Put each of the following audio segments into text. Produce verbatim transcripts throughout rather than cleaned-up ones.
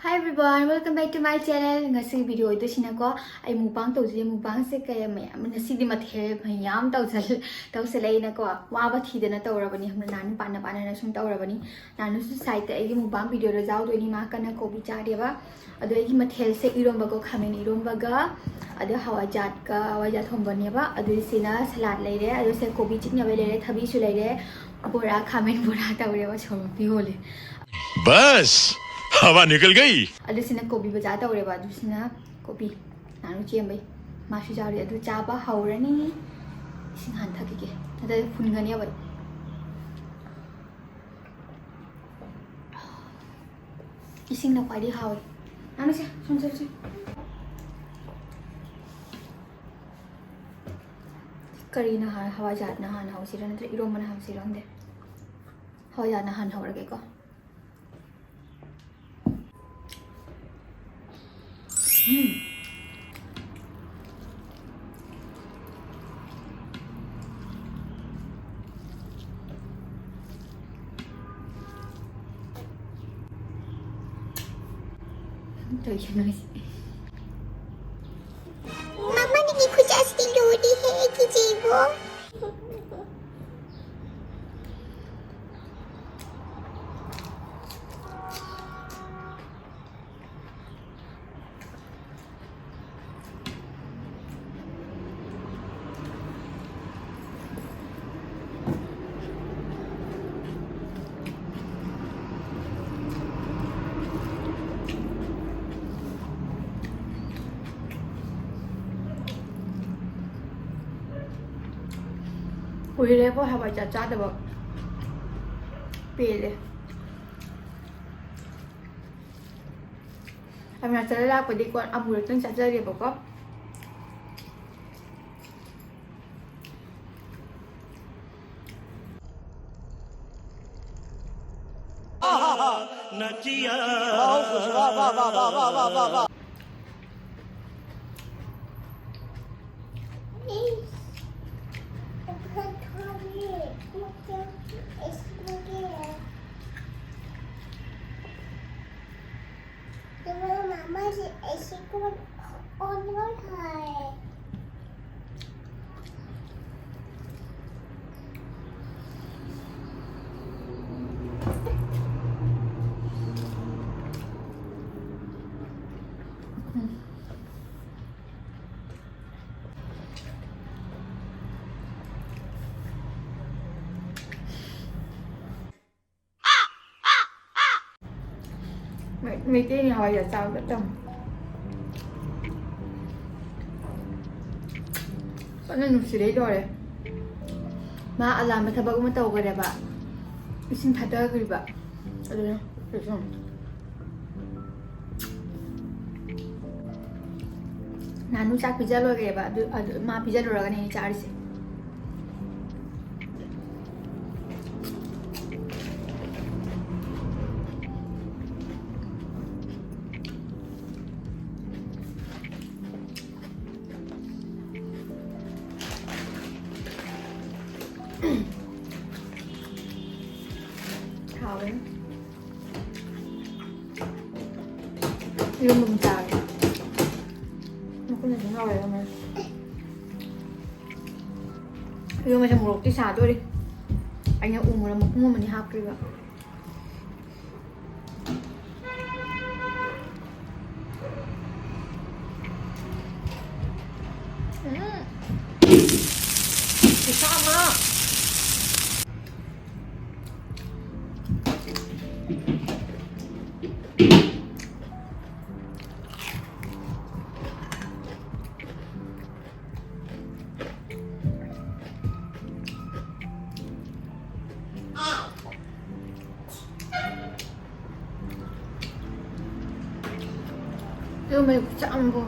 Hi everyone, welcome back to my channel. ꯉꯁꯤ video ꯑꯣꯏꯗꯣꯏꯁꯤꯅꯀꯣ, ꯑꯩ mukbang ꯇꯧꯖꯩ꯫ Mukbangꯁꯦ ꯀꯌꯥ ꯃꯌꯥꯝ, ꯉꯁꯤꯗꯤ ꯃꯊꯦꯜ ꯃꯌꯥꯝ ꯇꯧꯁꯜ-, ꯇꯧꯁꯜꯂꯛꯏꯅꯀꯣ, ꯋꯥꯕ ꯊꯤꯗꯅ ꯇꯧꯔꯕꯅꯤ꯫ ꯅꯥꯅꯨ ꯄꯥꯟꯅ ꯄꯥꯟꯅꯅ ꯁꯨꯝ ꯇꯧꯔꯕꯅꯤ꯫ ꯅꯥꯅꯨꯁꯨ sideꯇ ꯑꯩꯒꯤ mukbang videoꯗ ꯌꯥꯎꯗꯣꯏꯅꯤ꯫ ꯃꯥ ꯀꯟꯅ ꯀꯣꯕꯤ ꯆꯥꯔꯦꯕ꯫ ꯑꯗꯣ ꯑꯩꯒꯤ ꯃꯊꯦꯜꯁꯦ ꯏꯔꯣꯝꯕꯀꯣ, ꯈꯥꯃꯦꯟ ꯏꯔꯣꯝꯕꯒ, ꯑꯗꯣ ꯍꯋꯥꯏꯖꯥꯠꯀ, ꯍꯋꯥꯏꯖꯥꯠ ꯊꯣꯡꯕꯅꯦꯕ꯫ ꯑꯗꯨ ꯁꯤꯅ salad ꯂꯩꯔꯦ꯫ ꯑꯗꯣ ꯁꯦ ꯀꯣꯕꯤ ꯆꯤꯛꯅꯕ ꯂꯩꯔꯦ, ꯊꯕꯤꯁꯨ ꯂꯩꯔꯦ, ꯕꯣꯔꯥ, ꯈꯥꯃꯦꯟ ꯕꯣꯔꯥ ꯇꯧꯔꯦꯕ, ꯁꯣꯔꯣꯛꯇꯤ ꯍꯣꯜꯂꯦ꯫ बस, हवा निकल गई। ꯑꯗꯨ ꯁꯤꯅ ꯀꯣꯕꯤ ꯕꯖꯥꯔ ꯇꯧꯔꯦꯕ꯫ ꯑꯗꯨ ꯁꯤꯅ ꯀꯣꯕꯤ꯫ ꯅꯥꯅꯨ ꯆꯦꯟꯕꯩ꯫ ꯃꯥꯁꯨ ꯌꯥꯎꯔꯤ꯫ ꯑꯗꯨ ꯆꯥꯕ ꯍꯧꯔꯅꯤ꯫ ꯏꯁꯤꯡ ꯍꯥꯟꯅ ꯊꯛꯈꯤꯒꯦ, ꯅꯠꯇ꯭ꯔꯗꯤ ꯐꯨꯟꯒꯅꯦꯕ ꯑꯩ꯫ ꯏꯁꯤꯡꯅ ꯈ꯭ꯋꯥꯏꯗꯒꯤ ꯍꯥꯎꯋꯤ꯫ ꯅꯥꯅꯨꯁꯦ, ꯁꯨꯝ ꯆꯠꯁꯤ꯫ ꯀꯔꯤꯅ ꯍꯥꯟ-, ꯍꯋꯥꯏꯖꯥꯔꯅ ꯍꯥꯟꯅ ꯍꯧꯁꯤꯔꯥ ꯅꯠꯇ꯭ꯔꯒ ꯏꯔꯣꯝꯕꯅ ꯍꯧꯁꯤꯔꯥ ꯈꯪꯗꯦ꯫ ꯍꯋꯥꯏꯖꯥꯔꯅ ꯍꯥꯟꯅ ꯍꯧꯔꯒꯦꯀꯣ꯫ ꯎꯝ꯫ ꯇꯧꯏꯁꯦ ꯅꯣꯏꯁꯦ꯫ ꯃꯃꯥ, ꯅꯪꯒꯤ ꯈꯨꯠꯁꯦ ꯑꯁꯤꯗꯤ ꯂꯣꯏꯔꯦꯍꯦ, ꯑꯩ ꯀꯤꯖꯩꯕꯣ꯫ ꯀꯨꯏꯔꯦꯀꯣ ꯍꯋꯥꯏꯖꯥꯔ ꯆꯥꯗꯕ꯫ ꯄꯦꯜꯂꯦ꯫ ꯑꯔꯨꯅꯥꯆꯜꯗ ꯂꯥꯛꯄꯗꯤ ꯀꯣ ꯑꯃꯨꯔꯛꯇꯪ ꯆꯥꯖꯒꯦꯕꯀꯣ꯫ ꯃꯩ-, ꯃꯩꯇꯩꯅ ꯍꯋꯥꯏꯖꯥꯔ ꯆꯥꯕꯗ ꯇꯝꯃꯨ꯫ ꯀꯟꯅ ꯅꯨꯡꯁꯤꯔꯩ ꯂꯣꯏꯔꯦ꯫ ꯃꯥ ꯑꯂꯥꯝꯕ ꯊꯕꯛ ꯑꯃ ꯇꯧꯈꯔꯦꯕ꯫ ꯏꯁꯤꯡ ꯊꯥꯗꯈ꯭ꯔꯤꯕ꯫ ꯑꯗꯨꯅ ꯀꯩꯁꯨ ꯅꯥꯅꯨ ꯆꯥꯛ ꯄꯤꯖ ꯂꯣꯏꯈ꯭ꯔꯦꯕ꯫ ꯑꯗꯨ, ꯑꯗꯨ ꯃꯥ ꯄꯤꯖ ꯂꯣꯏꯔꯒꯅꯦ ꯑꯩ ꯆꯥꯔꯤꯁꯦ꯫ ꯍꯥꯎꯋꯦ꯫ ꯏꯔꯣꯝꯕ ꯑꯃ ꯆꯥꯒꯦ꯫ ꯃꯈꯨꯠꯅ ꯑꯗꯨꯝ ꯌꯥꯎꯔꯦ, ꯌꯥꯎꯔꯦ꯫ ꯏꯔꯣꯝꯕꯁꯦ ꯃꯣꯔꯣꯛꯇꯤ ꯁꯥꯗꯣꯔꯤ꯫ ꯑꯩꯅ ꯎ ꯃꯣꯔꯣꯛ ꯃꯄꯨꯝ ꯑꯃꯅꯤ ꯍꯥꯞꯈ꯭ꯔꯤꯕ꯫ ꯎꯝ꯫ ꯈꯨꯠꯁꯥ ꯑꯃ꯫ ꯃꯩ ꯈꯨꯆꯥꯛ ꯑꯃꯕꯨ꯫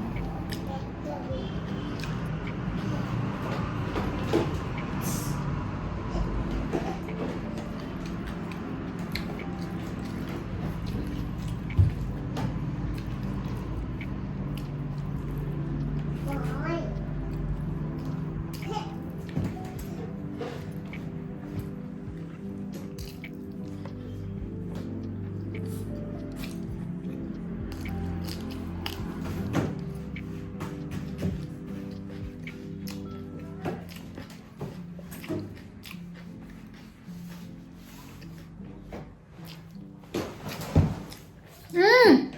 ꯎꯝ꯫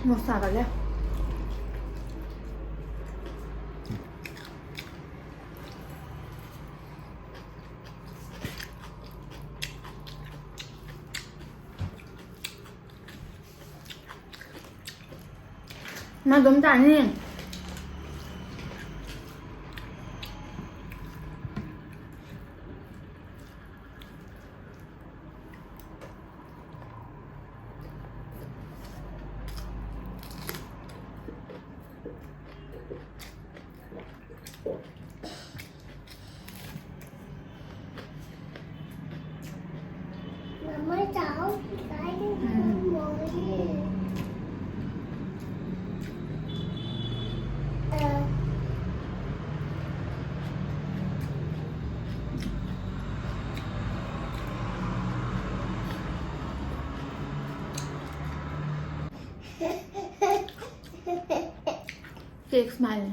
ꯃꯣꯔꯣꯛ ꯁꯥꯒꯠꯂꯦ꯫ ꯃꯥ ꯑꯗꯨꯝ ꯇꯥꯅꯤ꯫ Fake smile.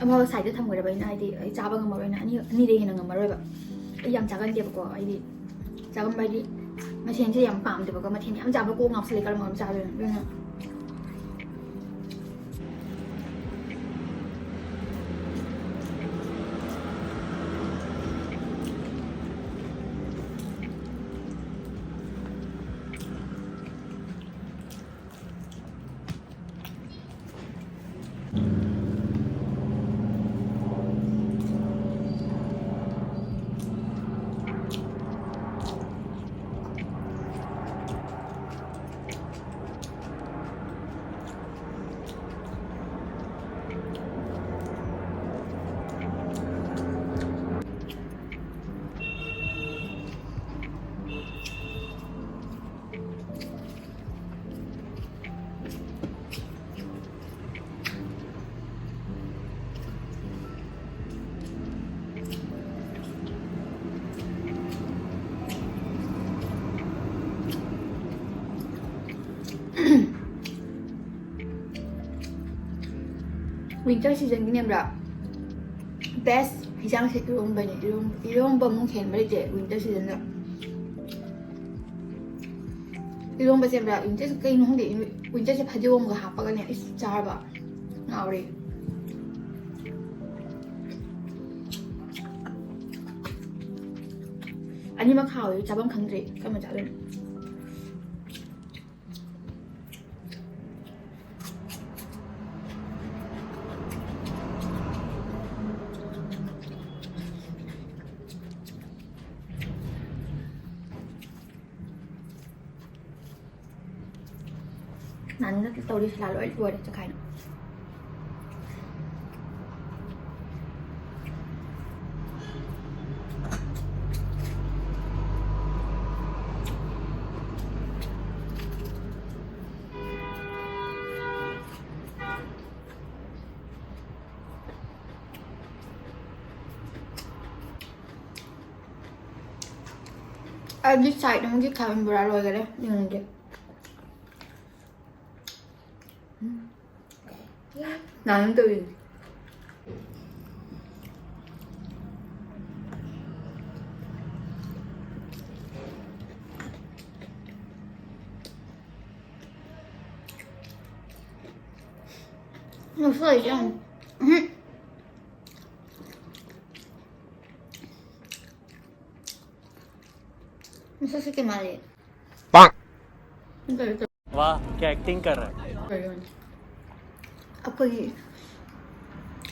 ꯑꯃ ꯁꯥꯏꯗ ꯊꯝꯈ꯭ꯔꯕ ꯑꯩꯅ, ꯍꯥꯏꯗꯤ ꯑꯩ ꯆꯥꯕ ꯉꯝꯃꯔꯣꯏꯅ, ꯑꯅꯤ ꯑꯅꯤꯗꯩ ꯍꯦꯟꯅ ꯉꯝꯃꯔꯣꯏꯕ꯫ ꯑꯩ ꯌꯥꯝ ꯆꯥꯒꯟꯗꯦꯕꯀꯣ, ꯑꯩꯗꯤ ꯆꯥꯒꯟꯕ ꯍꯥꯏꯗꯤ ꯃꯊꯦꯜꯁꯦ ꯌꯥꯝ ꯄꯥꯝꯗꯦꯕꯀꯣ, ꯃꯊꯦꯜ ꯌꯥꯝ ꯆꯥꯕ ꯀꯣꯛ ꯉꯥꯎꯁꯜꯂꯦ, ꯀꯔꯝꯕ ꯑꯃ ꯆꯥꯗꯣꯏꯅꯣ꯫ ꯑꯗꯨꯅ Winter seasonꯒꯤꯅꯦꯕ꯭ꯔꯥ, best ꯍꯤꯟꯖꯥꯡꯁꯦ ꯏꯔꯣꯝꯕꯅꯦ꯫ ꯏꯔꯣꯝ- ꯏꯔꯣꯝꯕꯃꯨꯛ ꯍꯦꯟꯕ ꯂꯩꯇꯦ winter seasonꯗ꯫ ꯏꯔꯣꯝꯕꯁꯦ ꯕ꯭ꯔꯥ, winterꯁꯦ ꯀꯩꯅꯣ ꯈꯪꯗꯦ, winterꯁꯦ ꯐꯗꯤꯒꯣꯝꯒ ꯍꯥꯞꯄꯒꯅꯦ, ꯏꯁ, ꯆꯥꯔꯕ ꯉꯥꯎꯔꯦ꯫ ꯑꯅꯤꯃꯛ ꯍꯥꯎꯋꯦ, ꯆꯥꯐꯝ ꯈꯪꯗ꯭ꯔꯦ ꯀꯔꯝꯕ ꯆꯥꯗꯣꯏꯅꯣ꯫ ꯅꯥꯅꯤꯅ ꯇꯧꯔꯤ ꯁꯂꯥ ꯂꯣꯏ ꯂꯣꯏꯔꯦ ꯆꯈꯥꯏꯅ꯫ ꯑꯩꯗꯤ ꯁꯥꯏꯠ ꯑꯃꯒꯤ ꯈꯥꯃꯦꯟ ꯕꯣꯔꯥ ꯂꯣꯏꯈꯔꯦ, ꯌꯦꯡꯉꯨꯒꯦ꯫ ꯎꯝ꯫ ꯅꯥꯟ ꯇꯧꯔꯤꯅꯤ꯫ ꯅꯨꯡꯁꯨ ꯂꯩꯇꯦ ꯌꯥꯝ꯫ ꯎꯝ꯫ ꯃꯁꯛꯁꯦ ꯀꯩ ꯃꯥꯜꯂꯤ? ꯄꯥꯛ! ꯀꯔꯤ ꯇꯧ-, वाह, क्या एक्टिंग कर रहा है। ꯀꯔꯤ ꯇꯧ-, ꯑꯩꯈꯣꯏꯒꯤ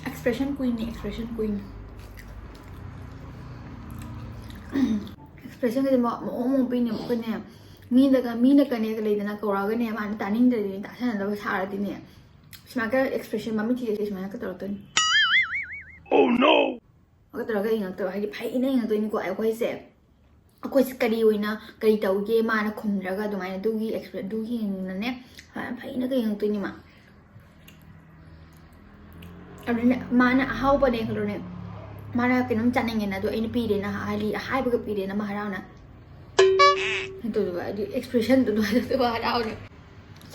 expression queenꯅꯤ, expression queen꯫ Expressionꯒꯁꯦ ꯃ-, ꯃꯑꯣꯡ ꯃꯑꯣꯡ ꯄꯤꯅꯦꯕ꯫ ꯑꯩꯈꯣꯏꯅꯦ, ꯃꯤꯗꯒ, ꯃꯤꯅ ꯀꯅꯦꯒ ꯂꯩꯗꯅ ꯀꯧꯔꯛꯑꯒꯅꯦ, ꯃꯥꯅ ꯇꯥꯅꯤꯡꯗ꯭ꯔꯗꯤ ꯇꯥꯁꯟꯅꯗꯕ ꯁꯥꯔꯗꯤꯅꯦ, ꯁꯨꯃꯥꯏꯅ expression ꯃꯃꯤꯠ ꯊꯤꯖꯦ ꯁꯨꯃꯥꯏꯅ ꯇꯧꯔꯛꯇꯣꯏꯅꯤ꯫ Oh no! ꯇꯧꯔꯒ ꯌꯦꯡꯉꯛꯇꯕ, ꯍꯥꯏꯗꯤ ꯐꯩꯅ ꯌꯦꯡꯉꯛꯇꯣꯏꯅꯤꯀꯣ꯫ ꯑꯩꯈꯣꯏꯁꯦ, ꯑꯩꯈꯣꯏꯁꯦ ꯀꯔꯤ ꯑꯣꯏꯅ, ꯀꯔꯤ ꯇꯧꯒꯦ ꯃꯥꯅ ꯈꯨꯝꯗ꯭ꯔꯒ, ꯑꯗꯨꯃꯥꯏꯅ ꯑꯗꯨꯒꯤ ꯑꯦꯛꯁꯄ꯭ꯔꯦ-, ꯑꯗꯨꯒꯤ ꯌꯦꯡꯅꯅꯦ ꯐꯩꯅꯒ ꯌꯦꯡꯉꯛꯇꯣꯏꯅꯤ ꯃꯥ꯫ ꯑꯗꯨꯅꯦ ꯃꯥꯅ ꯑꯍꯥꯎꯕꯅꯦ ꯈꯜꯂꯣꯅꯦ, ꯃꯥꯅ ꯀꯩꯅꯣꯝ ꯆꯥꯅꯤꯡꯉꯦꯅ, ꯑꯗꯣ ꯑꯩꯅ ꯄꯤꯔꯦꯅ ꯍꯥꯏꯗꯤ ꯍꯥꯏꯕꯒ ꯄꯤꯔꯦꯅ ꯃꯥ ꯍꯔꯥꯎꯅ꯫ ꯑꯗꯨꯗꯨꯒ ꯍꯥꯏꯗꯤ expressionꯗꯨꯗꯣ ꯑꯗꯨꯒ ꯍꯔꯥꯎꯅ꯫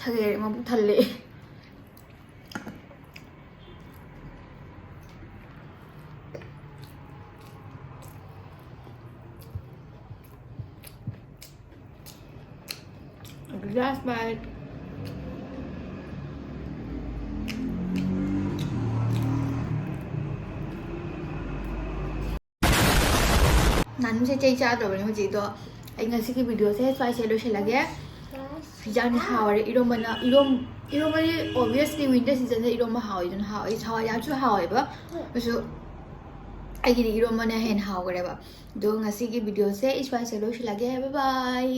ꯁꯒꯦ ꯃꯕꯨꯛ ꯊꯜꯂꯦ꯫ Last bite. ꯅꯥꯅꯨꯁꯦ ꯆꯩ ꯆꯥꯗ꯭ꯔꯕꯅꯦ ꯍꯧꯖꯤꯛꯇꯣ꯫ ꯑꯩ ꯉꯁꯤꯒꯤ videoꯁꯦ ꯁ꯭ꯋꯥꯏꯁꯦ ꯂꯣꯏꯁꯤꯜꯂꯒꯦ꯫ ꯍꯤꯟꯖꯥꯡꯗꯤ ꯍꯥꯎꯔꯦ꯫ ꯏꯔꯣꯝꯕꯅ, ꯏꯔꯣꯝ-, ꯏꯔꯣꯝꯕꯗꯤ obviously winter seasonꯗ ꯏꯔꯣꯝꯕ ꯍꯥꯎꯋꯤꯗꯅ, ꯍꯥꯎꯋꯤ꯫ ꯍꯋꯥꯏꯖꯥꯔꯁꯨ ꯍꯥꯎꯋꯦꯕ꯫ ꯑꯗꯨꯁꯨ ꯑꯩꯒꯤꯗꯤ ꯏꯔꯣꯝꯕꯅ ꯍꯦꯟꯅ ꯍꯥꯎꯈ꯭ꯔꯦꯕ꯫ ꯑꯗꯣ ꯉꯁꯤꯒꯤ videoꯁꯦ ꯑꯩ ꯁ꯭ꯋꯥꯏꯁꯦ ꯂꯣꯏꯁꯤꯜꯂꯒꯦ꯫ Bye bye꯫